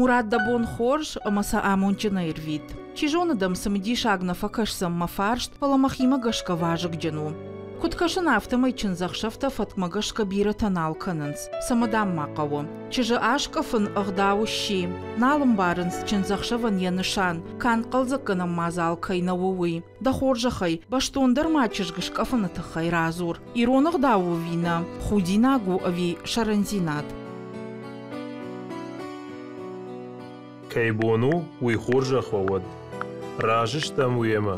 Мурат, дӕ бон хорз ӕмӕ сӕ амондджынӕй ӕрвит. Чи зоны дӕм цымыдисаг нӕ фӕкӕсдзӕн мӕ фарст, фӕлӕ мӕхимӕ гӕсгӕ вазыгджын у. Куыд кӕсын, афтӕмӕй чындзӕхсӕвтӕ фӕткмӕ гӕсгӕ бирӕтӕ нал кӕнынц. Цӕмӕ дам ма хъӕуы? Чызджы аскъӕфын ӕгъдау сси. Нал ӕмбарынц чындзӕхсӕвӕн йӕ нысан, канд хъӕлдзӕггӕнӕн мадзал кӕй нӕ у, уый. Дӕ хорзӕхӕй, бӕстондӕр ма чызг скъӕфыны тыххӕй радзур. Ирон ӕгъдау у ӕви нӕ, худинаг у ӕви сӕрӕндзинад? Кӕй бон у, уый хорзӕх уӕ уӕд. Разы стӕм уемӕ.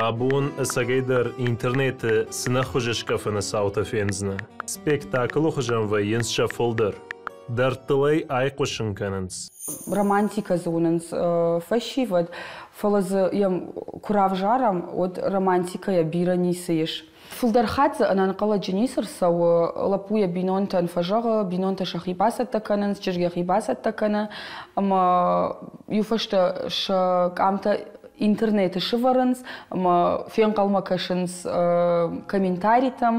Абон ӕцӕгӕйдӕр интернеты цы нӕ хуызы скъӕфыны цаутӕ фендзынӕ. Спектаклы хуызӕн вӕййынц сӕ фылдӕр. Дӕрдтыл ӕй айхъуысын кӕнынц. Романтикӕ дзы уынынц фӕсивӕд, фӕлӕ дзы йӕм куы равзарӕм, уӕд романтикӕйӕ бирӕ ницы ис. Фылдӕр хатт дзы ӕнӕнхъӕлӕджы ницы рцӕуы. Лӕппу йӕ бинонтӕн фӕзӕгъы, бинонтӕ сӕхи бацӕттӕ кӕнынц, чызг йӕхи бацӕттӕ кӕны, ӕмӕ иу фӕстӕ сӕ къамтӕ интернеты сывӕрынц ӕмӕ фенхъӕлмӕ кӕсынц комментаритӕм.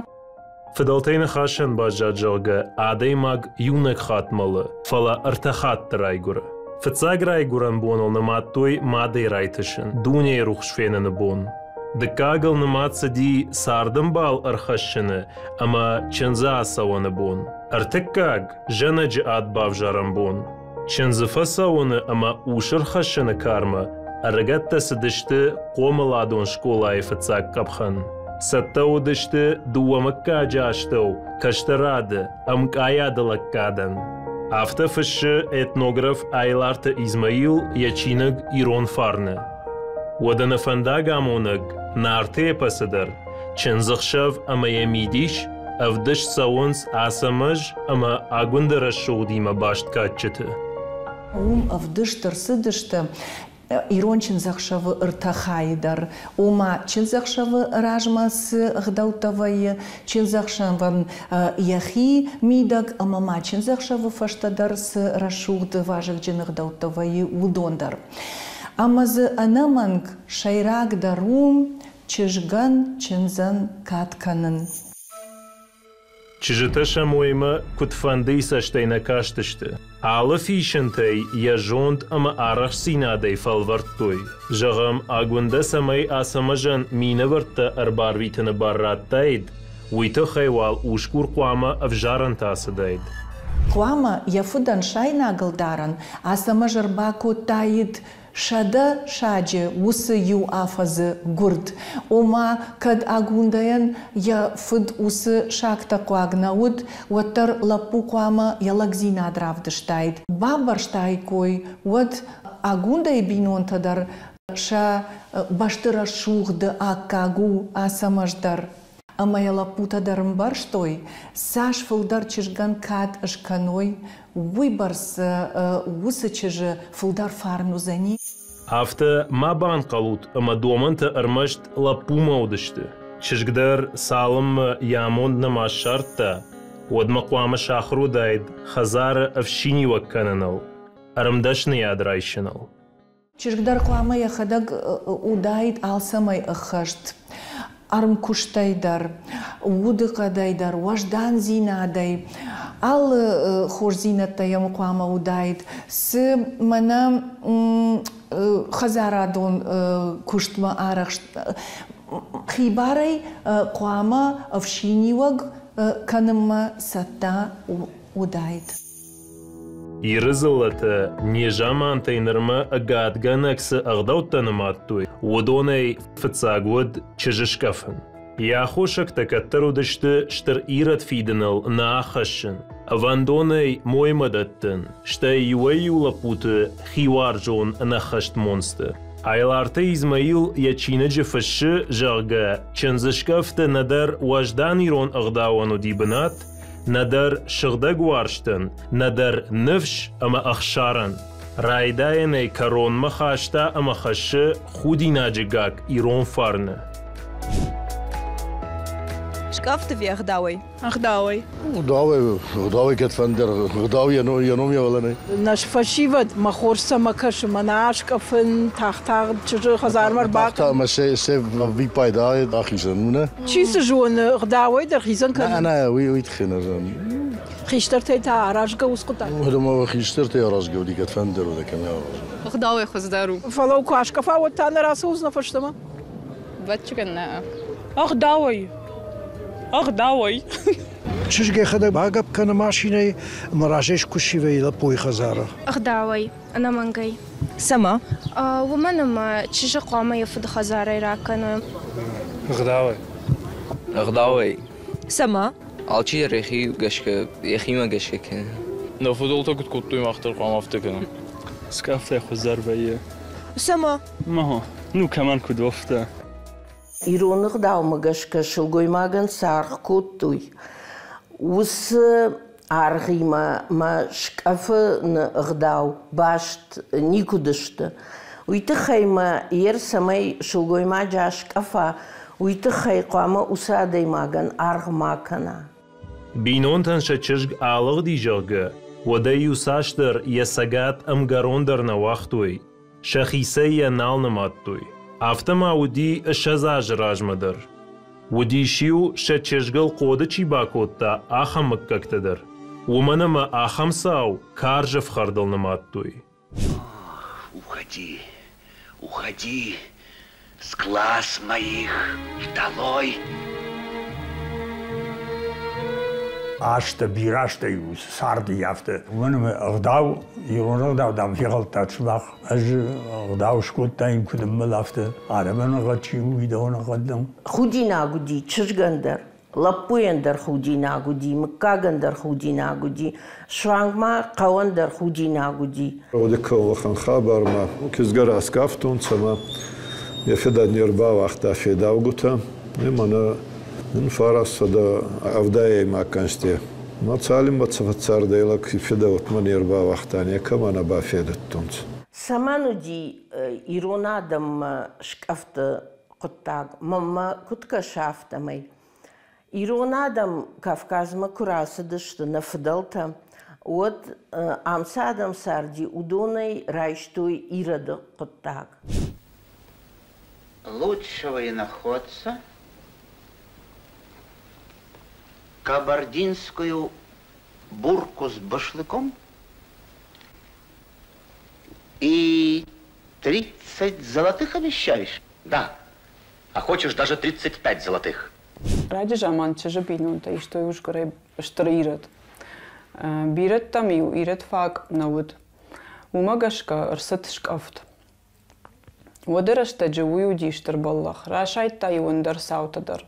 Фыдӕлтӕй ныхасӕн баззад, зӕгъгӕ, адӕймаг иунӕг хатт мӕлы, фӕлӕ ӕртӕ хатты райгуыры. Фыццаг райгуырӕн боныл нымадтой мадӕй райтысын, дунейы рухс феныны бон. Дыккагыл нымад цыди цардӕмбал ӕрхӕссыны ӕмӕ чындзы ацӕуӕны бон. Ӕртыккаг – зӕнӕджы ад бавзарӕн бон. Чындзы фӕцӕуыны ӕмӕ ус ӕрхӕссыны кармӕ ӕрыгӕттӕ цыдысты хъомыладон скъолайы фыццаг къӕпхӕн. Цӕттӕ уыдысты дыууӕ мыггаджы астӕу кӕстӕрады, ӕмкъайады лӕггадӕн. Афтӕ фыссы этнограф Айларты Измаил йӕ чиныг «Ирон фарны». Уӕдӕ нӕ фӕндагамонӕг Нарты эпосы дӕр чындзыхсӕв ӕмӕ йӕ мидис ӕвдыст цӕуынц Ацӕмӕз ӕмӕ Агуынды рӕсугъдимӕ баст кадджыты. Уым ӕвдыст ӕрцыдысты ирон чындзӕхсӕвы ӕртӕ хайы дӕр. Ома, чындзӕхсӕвы размӕ цы ӕгъдӕуттӕ вӕййы, чындзӕхсӕвӕн йӕхи мидӕг ӕмӕ ма чындзӕхсӕвы фӕстӕ дӕр цы рӕсугъд вазыгджын ӕгъдӕуттӕ вӕййы, уыдон дӕр. Ӕмӕ дзы ӕнӕмӕнг сӕйрагдӕр у чызгӕн чындзӕн кад кӕнын. Чызджытӕ сӕ моймӕ куыдфӕндыйы цӕстӕй нӕ кастысты. Алы фисынтӕй йӕ зонд ӕмӕ арӕхстдзинадӕй фӕлвӕрдтой. Зӕгъӕм, Агуындӕ цӕмӕй Ацӕмӕзӕн минӕвӕрттӕ ӕрбарвитыны бар радтаид, уый тыххӕй уал усгур хъуамӕ ӕвзарӕнтӕ ацыдаид. Хъуамӕ йӕ фыдӕн сайнагыл дарӕн Ацӕмӕз ӕрбакодтаид 100 саджы уыцы иу афӕдзы гуырд. Ома, кӕд Агундӕйӕн йӕ фыд уыцы сагтӕ хъуаг нӕ уыд, уӕддӕр лӕппу хъуамӕ йӕ лӕгдзинад равдыстаид. Бамбӕрстаиккой, уӕд Агундӕйы бинонтӕ дӕр сӕ бӕсты рӕсугъды аккаг у Ацӕмӕз дӕр. Ӕмӕ йӕ лӕппутӕ дӕр ӕмбӕрстой, цас фылдӕр чызгӕн кад скӕной, уыйбӕрц уыцы чызджы фылдӕр фарн уыдзӕни. Афтӕ ма банхъӕлут, ӕмӕ домӕнтӕ ӕрмӕст лӕппумӕ уыдысты. Чызг дӕр цалынмӕ йӕ амонд нӕма ссардта, уӕдмӕ хъуамӕ сахуыр уыдаид хӕдзары ӕфсиниуӕг кӕныныл, ӕрмдӕсныйад райсыныл. Чызг дӕр хъуамӕ йӕхӕдӕг уыдаид алцӕмӕй ӕххӕст. Ӕрмкуыстӕй дӕр, удыхъӕдӕй дӕр, уӕздандзинадӕй. Алы хорздзинӕдтӕ йӕм хъуамӕ уыдаид. Цы мӕнӕ хӕдзарадон куыстмӕ арӕхст хибарӕй хъуамӕ ӕфсиниуӕг кӕнынмӕ цӕттӕ уыдаид. Иры дзыллӕтӕ незамантӕй нырмӕ ӕгадгӕнӕг цы ӕгъдӕуттӕ нымадтой, уыдонӕй фыццаг уыд чызджы скъӕфын. Йӕ аххосӕгтӕ кӕддӕр уыдысты стыр ирӕд фидыныл нӕ ахӕссын, ӕвӕндонӕй моймӕ дӕттын, стӕй иуӕй-иу лӕппуты хиуарзон ӕнӕххӕст монцты. Айларты Измаил йӕ чиныджы фыссы, зӕгъгӕ, чындзыскъӕфты нӕдӕр уӕздан ирон ӕгъдауӕн уыди бынат, нӕдӕр сыгъдӕг уарзтӕн, нӕдӕр ныфс ӕмӕ ӕхсарӕн. Райдайӕнӕй кӕронмӕ хаста ӕмӕ хӕссы худинаджы гакк ирон фарны. Скъӕфты ви ӕгъдауӕй? Ӕгъдауӕй. Ӕгъдауӕй, ӕгъдауӕй кӕд фӕндӕр, ӕгъдау йӕ ном йӕ уӕлӕ нӕй. Нӕ фӕсивӕд мӕ хорз цӕмӕ кӕсы, мӕнӕ аскъӕфын, тагъд-тагъд чызджы хӕдзармӕ ӕрбакӕн. Ӕмӕ се виппайды ахизӕн у, нӕ? Чи цы зоны, ӕгъдауӕй дӕр хицӕн кӕны. Нӕ, нӕ, уый, уый тыххӕй нӕ зонын. Хистӕртӕй та аразгӕ ус хъуыддаг. Уӕдӕ ма хистӕртӕй аразгӕ уыди, кӕд фӕндыр уыд, кӕм аразгӕ. Ӕгъдауӕй хуыздӕр у. Фӕлӕ куы аскъӕфа, уӕд та нӕ рацӕудзынӕ фӕстӕмӕ? Ӕвӕццӕгӕн нӕ. Ӕгъдауӕй. Ӕгъдауӕй. Чызг йӕхӕдӕг багӕпп кӕны машинӕйы ӕмӕ разӕй скуысси вӕййы лӕппуйы хӕдзары. Ӕгъдауӕй, ӕнӕмӕнгӕй. Цӕмӕ? Уымӕн ӕмӕ чызджы хъуамӕ йӕ фыды хӕдзарӕй ракӕной. Ӕгъдауӕй. Ӕгъдауӕй. Цӕмӕ? Алчидӕр йӕхи гӕсгӕ, йӕхимӕ гӕсгӕ кӕны. Нӕ фыдӕлтӕ куыд кодтой, мах дӕр хъуамӕ афтӕ кӕнӕм. Скъӕфтӕй хуыздӕр вӕййы. Цӕмӕ? Мӕ, ну кӕмӕн куыд афтӕ. Ирон ӕгъдаумӕ гӕсгӕ сылгоймагӕн цы аргъ кодтой, уыцы аргъимӕ мӕ скъӕфыны ӕгъдау баст никуыд сты. Уый тыххӕй мӕ ер цӕмӕй сылгоймаджы аскъӕфа, уый тыххӕй хъуамӕ уыцы адӕймагӕн аргъ ма кӕна. Бинонтӕн сӕ чызг алыгъди, зӕгъгӕ, уӕд ӕй иуцасдӕр йӕ цӕгат ӕмгӕрон дӕр нӕ уагътой, сӕхицӕй йӕ нал нымадтой. Афтӕ ма уыди 20 азы размӕ дӕр. Уыдис-иу, сӕ чызгыл хъоды чи бакодта, ахӕм мыггӕгтӕ дӕр. Уымӕн ӕмӕ ахӕм цау карз ӕфхӕрдыл нымадтой. Уходи, уходи, с глаз моих долой. Азтӕ, бирӕ азтӕ-иу царди афтӕ. Уымӕн ӕмӕ ӕгъдау, ирон ӕгъдау, дам, фехӕлдтат сымах. Ӕз ӕгъдау скодтаин, куыд ӕмбӕлы, афтӕ. Адӕмӕн ӕгъгъӕд чи у, уый дӕуӕн ӕгъгъӕд нӕу. Худинаг уыди чызгӕн дӕр, лӕппуйӕн дӕр худинаг уыди, мыггагӕн дӕр худинаг уыди, суанг ма хъӕуӕн дӕр худинаг уыди. Гъуди кӕуӕхӕн хабармӕ кизгӕ раскъафтонцӕ ма йӕ федӕн не рбауагъта федаугутӕ. Мӕнӕ нин 970-ӕймаг ӕнзти. Ма цалинмӕ фӕццардӕй лӕг федӕутмӕ не рбауагъта, некӕмӕ нӕ бафедудтонцӕ. Цӕмӕн уыди ирон адӕммӕ скъӕфты хъуыддаг? Мӕнмӕ куыд кӕсы, афтӕмӕй. Ирон адӕм Кавказмӕ куы рацыдысты, нӕ фыдӕлтӕ, уӕд ам цы адӕм царди, уыдонӕй райстой ирӕды хъуыддаг. Лучшего иноходца кабардинскую бурку с башлыком и 30 золотых обещаешь? Да. А хочешь даже 35 золотых? Раджы заман чызджы бинонтӕ истой усгурӕй стыр ирӕд. Бирӕттӕм-иу ирӕд фаг нӕ уыд. Уымӕ гӕсгӕ ӕрцыд скъӕфт. Уӕды рӕстӕджы уый уыди стыр бӕллӕх, расайдта-иу ӕндӕр цаутӕ дӕр.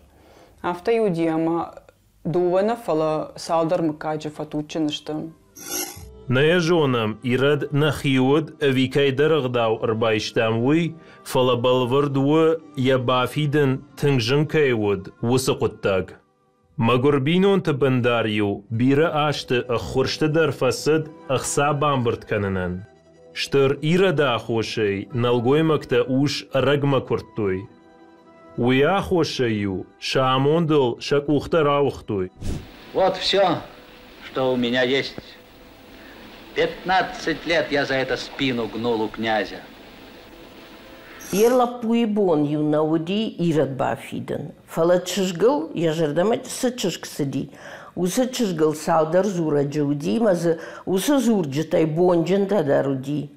Афтӕ-иу уыди, ӕмӕ дыууӕ нӕ, фӕлӕ цалдӕр мыггаджы фӕтуджджын сты. Нӕ йӕ зонӕм, ирӕд нӕхи уыд ӕви кӕйдӕр ӕгъдау ӕрбайстам, уый, фӕлӕ бӕлвырд у, йӕ бафидын тынг зын кӕй уыд, уыцы хъуыддаг. Мӕгуыр бинонты бындар-иу бирӕ азты ӕххуырсты дӕр фӕцыд ӕхца бамбырд кӕнынӕн. Стыр ирӕды аххосӕй нӕлгоймӕгтӕ ус ӕрӕгмӕ куырдтой. Уый аххосӕй-иу сӕ амондыл сӕ къухтӕ рауыгътой. Вот все, что у меня есть. 15 лет я за это спину гнул у князя. Йӕ лӕппуйы бон-иу нӕ уыди ирӕд бафидын, фӕлӕ чызгыл йӕ зӕрдӕмӕ цы чызг цыди, уыцы чызгыл цалдӕр дзурӕджы уыди ӕмӕ дзы уыцы дзурджытӕй бонджынтӕ дӕр уыди.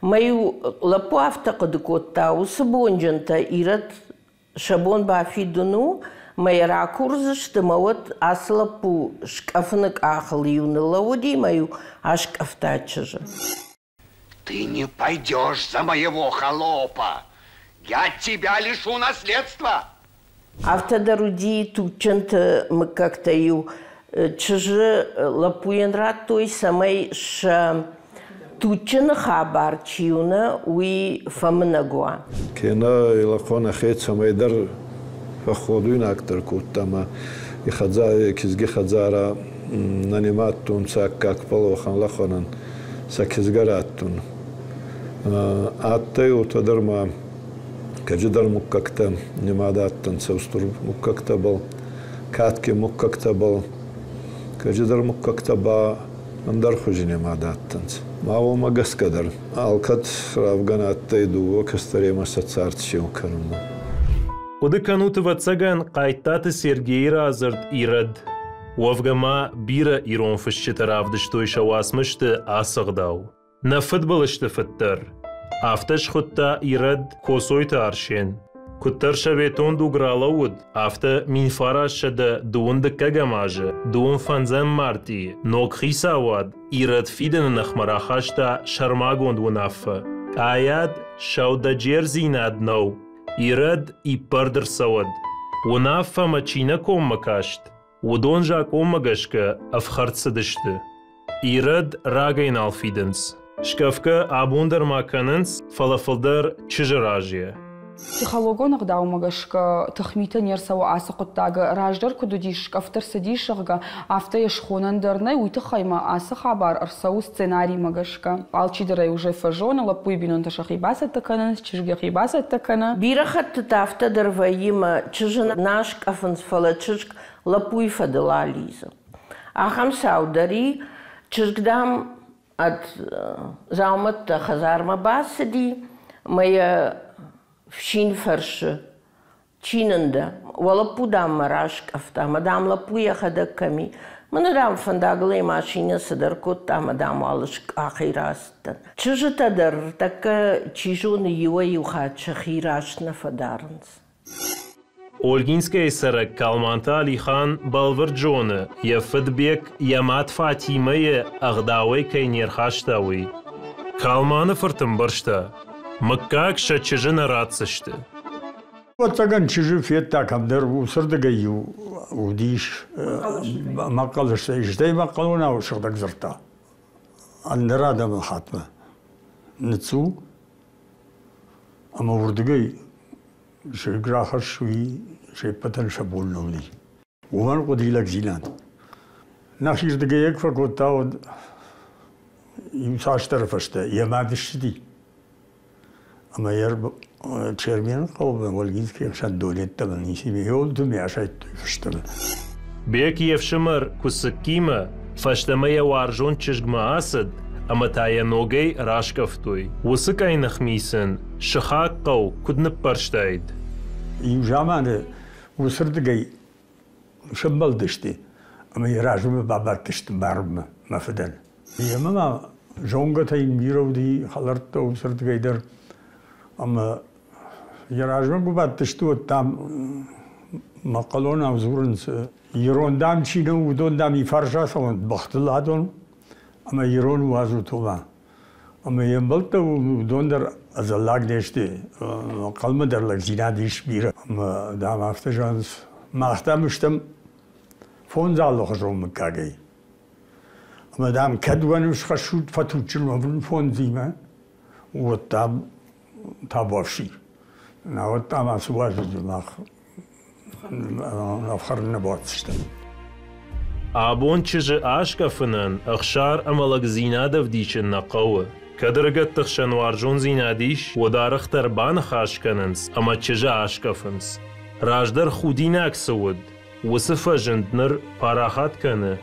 Мӕ-иу лӕппу афтӕ хъуыды кодта, уыцы бонджынтӕ ирӕд сӕ бон бафидын у, мӕ йӕ ракурдзысты, мӕ уӕд ацы лӕппу скъӕфыны къахыл-иу ныллӕууыди мӕ-иу аскъӕфта чызджы. Ты не пойдешь за моего холопа! Я тебя лишу наследства! Афтӕ дӕр уыди туджджынты мыггӕгтӕ-иу чызджы лӕппуйӕн радтой, цӕмӕй сӕ туджджыны хабар чи уыны, уый фӕмынӕг уа. Кенӕ лӕхъуӕн ӕхе цӕмӕйдӕр фӕхходуйнагдӕр кодта ма и хӕдзари, кизги хӕдзарӕ нӕ нимадтонцӕ аккаг уӕхӕн лӕхъуӕнӕн сӕ кизгӕ раттун. Адтӕй уотӕ дӕр ма кӕдидӕр муггӕгтӕ нимад адтӕнцӕ устур муггӕгтӕбӕл, кадгин муггӕгтӕбӕл, кӕдидӕр муггӕгтӕ ба ӕндӕр хузи нимад адтӕнцӕ. Ма уомӕ гӕсгӕ дӕр алкӕд равгӕн адтӕй дууӕ кӕстӕремӕ сӕ цард сеу кӕнунмӕ. Хъуыды кӕнут, ӕвӕццӕгӕн, Хъайттаты Сергейы радзырд «Ирӕд». Уӕвгӕ ма бирӕ ирон фысджытӕ равдыстой сӕ уацмысты ацы ӕгъдау. Нӕ фыдбылызты фыддӕр. Афтӕ схуыдта ирӕд Коцойты Арсен. Куыддӕр советон дуг ралӕууыд, афтӕ 1900 дыккӕгӕм азы дыууын фӕндзӕм мартъийы ног хицауад ирӕд фидыны ныхмӕ рахаста сӕрмагонд уынаффӕ. Къайад сӕудӕджердзинад нӕу, ирӕд иппӕрд ӕрцӕуӕд. Уынаффӕмӕ чи нӕ коммӕ каст, уыдон закъонмӕ гӕсгӕ ӕфхӕрд цыдысты. Ирӕд рагӕй нал фидынц. Скъӕфгӕ абон дӕр ма кӕнынц, фӕлӕ фылдӕр чызджы разыйӕ. Психологон ӕгъдаумӕ гӕсгӕ тыхмитӕ не рцӕуы ацы хъуыддагы. Раздӕр куыд уыдис, скъӕфт ӕрцыдис, зӕгъгӕ, афтӕ йӕ схонӕн дӕр нӕй, уый тыххӕй ма ацы хабар ӕрцӕуы сценаримӕ гӕсгӕ. Алчидӕр ӕй уже фӕзоны, лӕппуйы бинонтӕ сӕхи бацӕттӕ кӕнынц, чызг йӕхи бацӕттӕ кӕны. Бирӕ хӕттыты афтӕ дӕр вӕййы мӕ чызджы нӕ аскъӕфынц, фӕлӕ чызг лӕппуйы фӕдыл алидзы. Ахӕм цау дӕр и, чызг, дам, ӕд дзаумӕттӕ хӕдзармӕ бацыди мӕ йӕ фсин фӕрсы, чи нын дӕ? Уӕ лӕппу, дам, мӕ раскъӕфта, мӕ, дам, лӕппу йӕхӕдӕг кӕм и? Мӕнӕ, дам, фӕндагыл ӕй машинӕ цыдӕр кодта ӕмӕ, дам, уал къахӕй рацыдтӕн. Чызджытӕ дӕр тӕккӕ, чи зоны, иуӕй-иу хатт сӕхи раст нӕ фӕдарынц. Ольгинскӕйы цӕрӕг Калманты Алихан бӕлвырд зоны, йӕ фыд Бек йӕ мад Фатимӕйы ӕгъдауӕй кӕй не рхаста, уый. Калманы фырт ӕмбӕрста, мыггаг сӕ чызджы нӕ ратдзысты. Ӕвӕццӕгӕн чызджы федта кӕмдӕр, уыцырдыгӕй-иу уыдис мӕхъхъӕлы, стӕй мӕхъхъӕлонау сыгъдӕг дзырдта. Ӕндӕр адӕмы хатмӕ ныццу ӕмӕ уырдыгӕй Сыг рахӕсс, уый се ппӕтӕн сӕ бон нӕ уыди. Уымӕн хъуыди лӕгдзинад. Нӕхирдыгӕй фӕкодта, уӕд иу цасдӕры фӕстӕ йӕ мад ссыди. Ӕмӕ йӕ Чермены хъӕумӕ Ольгинскийы ӕхсӕн донеттӕмӕ ницы миолты асайдтой фӕстӕмӕ. Бек йе фсымӕр Куыцыккимӕ фӕстӕмӕ йӕ уарзон чызгмӕ ацыд ӕмӕ та йӕ ногӕй раскъӕфтой. Уыцы къӕйных ми сын сыхаг хъӕу куыд ныппӕрстаид? Иу заманы уыцырдыгӕй сӕмбӕлдысты ӕмӕ йӕ размӕ бабадтысты бармӕ мӕ фыдӕн. Йемӕ ма зонгӕтӕ йын бирӕ уыди, хӕлӕрттӕ уыцырдыгӕй дӕр. Ӕмӕ йӕ размӕ куы бадтысты, уӕд, дам, мӕхъхъӕлонау дзурынц, ирон, дам, чи нӕу, уыдон, дам, и фарс ацӕуӕнт бӕхтыл адон ӕмӕ ирон уадзут ома. Ӕмӕ йе мбӕлттӕ уыдон дӕр ӕдзӕллаг не сты, хъалмӕ дӕр лӕгдзинад ис бирӕ. Ӕмӕ, дам, афтӕ зӕгъынц, мах, дам, стӕм фондз алыхуызон мыггагӕй. Ӕмӕ, дам, кӕд уӕ ныфс хӕссут фӕтуджджын уӕвын фондзимӕ, уӕд, дам, табуафси. Науӕд, дам, ацы уазӕджы мах ӕфхӕрын нӕ бауадздзыстӕм. Абон чызджы аскъӕфынӕн ӕхсар ӕмӕ лӕгдзинад ӕвдисын нӕ хъӕуы. Кӕд ӕрыгӕтты хсӕн уарзондзинад ис, уӕд арӕхдӕр баныхас кӕнынц ӕмӕ чызджы аскъӕфынц. Раздӕр худинаг цы уыд, уыцы фӕзынд ныр парахат кӕны.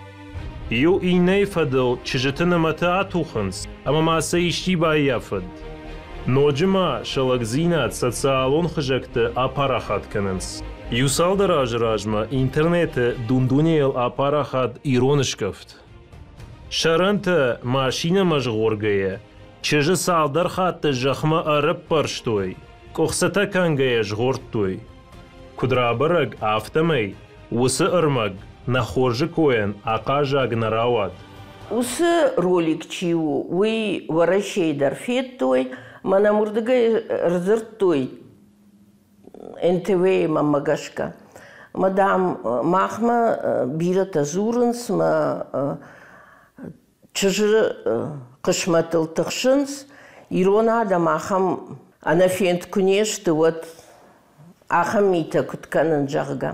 Иу иннӕйы фӕдыл чызджыты нымӕты атухынц ӕмӕ ма сӕ исчи баййафӕд. Ноджы ма сӕ лӕгдзинад социалон хызӕгты апарахат кӕнынц. Иу цалдӕр азы размӕ интернеты дун-дунейыл апарахат ирон скъӕфт. Сӕрӕнтӕ машинӕмӕ згъоргӕйӕ чызджы цалдӕр хатты зӕхмӕ ӕрӕппӕрстой, къуыхцытӕ кӕнгӕйӕ згъордтой. Куыд рабӕрӕг, афтӕмӕй уыцы ӕрмӕг нӕ хорзы койӕн ахъаззаг нӕ рауад. Уыцы ролик чи у, уый Уӕрӕсейы дӕр федтой, мӕнӕ уырдыгӕй ӕрдзырдтой НТВ-йы мӕнмӕ гӕсгӕ. Мӕ, дам, махмӕ бирӕтӕ дзурынц, мӕ чызджы хъысмӕтыл тыхсынц. Ирон адӕм ахӕм ӕнӕфенд куы не сты, уӕд ахӕм митӕ куыд кӕнын, зӕгъгӕ.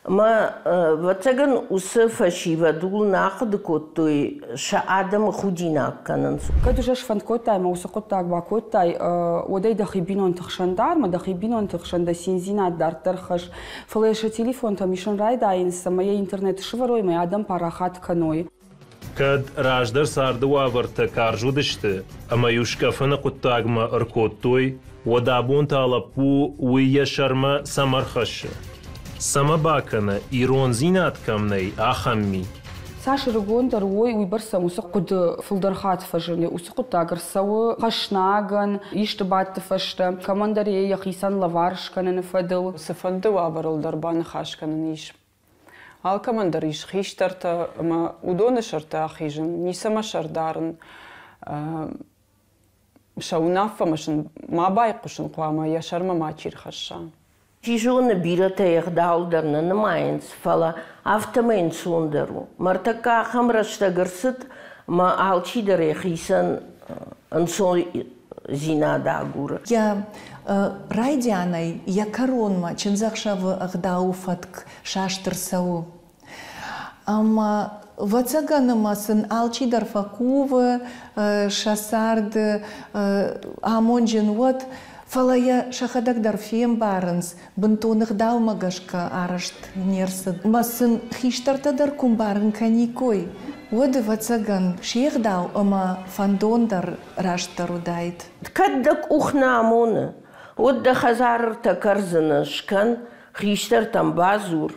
Ӕмӕ, ӕвӕццӕгӕн, уыцы фӕсивӕд ууыл нӕ ахъуыды кодтой, сӕ адӕмы худинаг кӕнынц. Кӕд уже сфӕнд кодтай ӕмӕ уыцы хъуыддаг бакодтай, уӕд ӕй дӕхи бинонты хсӕн дар ӕмӕ дӕхи бинонты хсӕн дӕ циндзинад дарддӕр хӕсс. Фӕлӕ йӕ сӕ телефонтӕм исын райдайынц, цӕмӕй йӕ интернеты сывӕрой ӕмӕ йӕ адӕм парахат кӕной. Кӕд раздӕр царды уавӕртӕ карз уыдысты ӕмӕ-иу скъӕфыны хъуыддагмӕ ӕркодтой, уӕд абон та лӕппу уый йӕ сӕрмӕ цӕмӕ рхӕссы? Цӕмӕ бакӕны, ирондзинад кӕм нӕй, ахӕм ми? Цас ӕрыгондӕр уой, уыйбӕрц сӕм уыцы хъуыды фылдӕр хатт фӕзыны. Уыцы хъуыддаг ӕрцӕуы хӕснагӕн, исты бадты фӕстӕ, кӕмӕндӕр йӕ йӕхицӕн лӕвар скӕныны фӕдыл. Цыфӕнды уавӕрыл дӕр баныхас кӕнын ис. Алкӕмӕн дӕр ис хистӕртӕ ӕмӕ уыдоны сӕрты ахизын, ницӕмӕ сӕр дарын. Сӕ уынаффӕмӕ сын ма байхъусын хъуамӕ, йӕ сӕрмӕ мачи рхӕсса. Чи зоны, бирӕтӕ ӕгъдауыл дӕр нӕ нымайынц, фӕлӕ афтӕмӕй ӕнцондӕр у. Мӕртӕккӕ ахӕм рӕстӕг ӕрцыд, ӕмӕ алчидӕр йӕхицӕн ӕнцондзинад агуры. Йӕ райдианӕй йӕ кӕронмӕ чындзӕхсӕвы ӕгъдауы фӕтк саст ӕрцӕуы. Ӕмӕ ӕвӕццӕгӕн ӕмӕ сын алчидӕр фӕкувы сӕ царды амонджын уӕд, фӕлӕ йӕ сӕхӕдӕг дӕр фембарынц, бынтон ӕгъдаумӕ гӕсгӕ арӕзт не рцыд. Ӕмӕ сын хистӕртӕ дӕр куы мбарын кӕниккой, уӕд, ӕвӕццӕгӕн, се гъдау ӕмӕ фӕндон дӕр растдӕр уыдаид. Кӕд дӕ къух нӕ амоны, уӕд дӕ хӕдзары ртӕ кӕрдзыны скӕн, хистӕртӕм бадзур,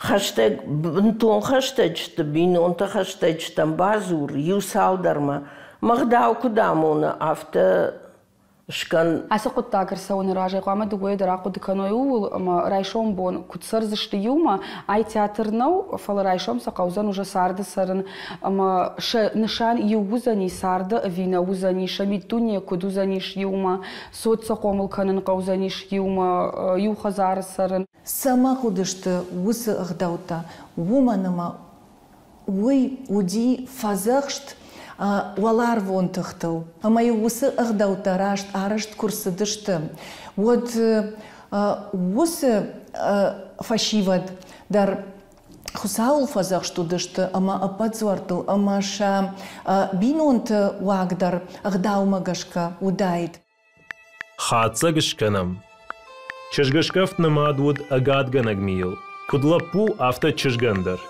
Хӕстӕг, бынтон хӕстӕджыты, бинонты хӕстӕджытӕм бадзур иу цалдӕрмӕ. Мӕ гъдау куыд амоны, афтӕ скӕн. Ацы хъуыддаг ӕрцӕуыны разӕй хъуамӕ дыууӕйӕ дӕр ахъуыды кӕной ууыл, ӕмӕ райсом бон куыд цӕрдзысты иумӕ, ай театр нӕу, фӕлӕ райсом сӕ хъӕудзӕн уже царды цӕрын ӕмӕ сӕ нысан иу уыдзӕни царды ӕви нӕ уыдзӕни, сӕ миддуне куыд уыдзӕнис иумӕ, цот сӕ хъомыл кӕнын хъӕудзӕнис иумӕ, иу хӕдзары цӕрын. Цӕмӕ хъуыдысты уыцы ӕгъдӕуттӕ, уымӕн ӕмӕ уый уыди фӕдзӕхст уӕларвон тыхтыл. Ӕмӕ-иу уыцы ӕгъдӕуттӕ раст арӕзт куы рцыдысты, уӕд уыцы фӕсивӕд дӕр Хуыцауыл фӕдзӕхст уыдысты ӕмӕ ӕппӕт дзуӕрттыл ӕмӕ сӕ бинонты уаг дӕр ӕгъдаумӕ гӕсгӕ уыдаид. Хатдзӕг скӕнӕм. Чызгыскъӕфт нымад уыд ӕгадгӕнӕг мийыл, куыд лӕппу, афтӕ чызгӕн дӕр.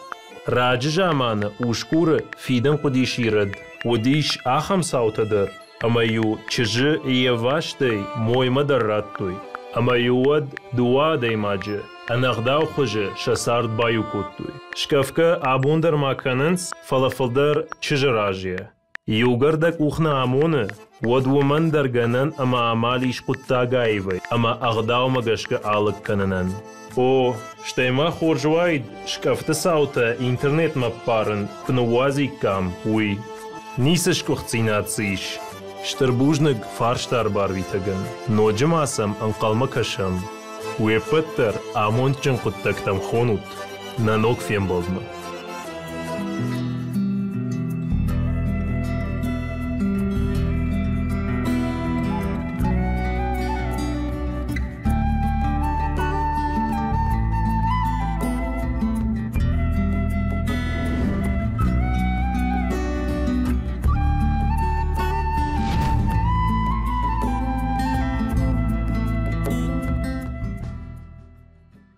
Раджы заманы усгуры фидын хъуыдис ирӕд. Уыдис ахӕм цаутӕ дӕр, ӕмӕ-иу чызджы йе ввастӕй моймӕ дӕр радтой. Ӕмӕ-иу уӕд дыууӕ адӕймаджы ӕнӕгъдау хуызы сӕ цард баиу кодтой. Скъӕфгӕ абон дӕр ма кӕнынц, фӕлӕ фылдӕр чызджы разыйӕ. Иугӕр дӕ къух нӕ амоны, уӕд уымӕн дӕр гӕнӕн ӕмӕ амал ис хъуыддаг аивӕй ӕмӕ ӕгъдаумӕ гӕсгӕ алыг кӕнынӕн. О, стӕй ма хорз уаид, скъӕфты цаутӕ интернетмӕ ппарын куы ныууадзиккам, уый. Ницы сгуыхтдзинад дзы ис. Стыр бузныг фарста ӕрбарвитӕгӕн. Ноджы ма сӕм ӕнхъӕлмӕ кӕсӕм. Уе ппӕт дӕр амондджын хъуыддӕгтӕм хонут. Нӕ ног фембӕлдмӕ.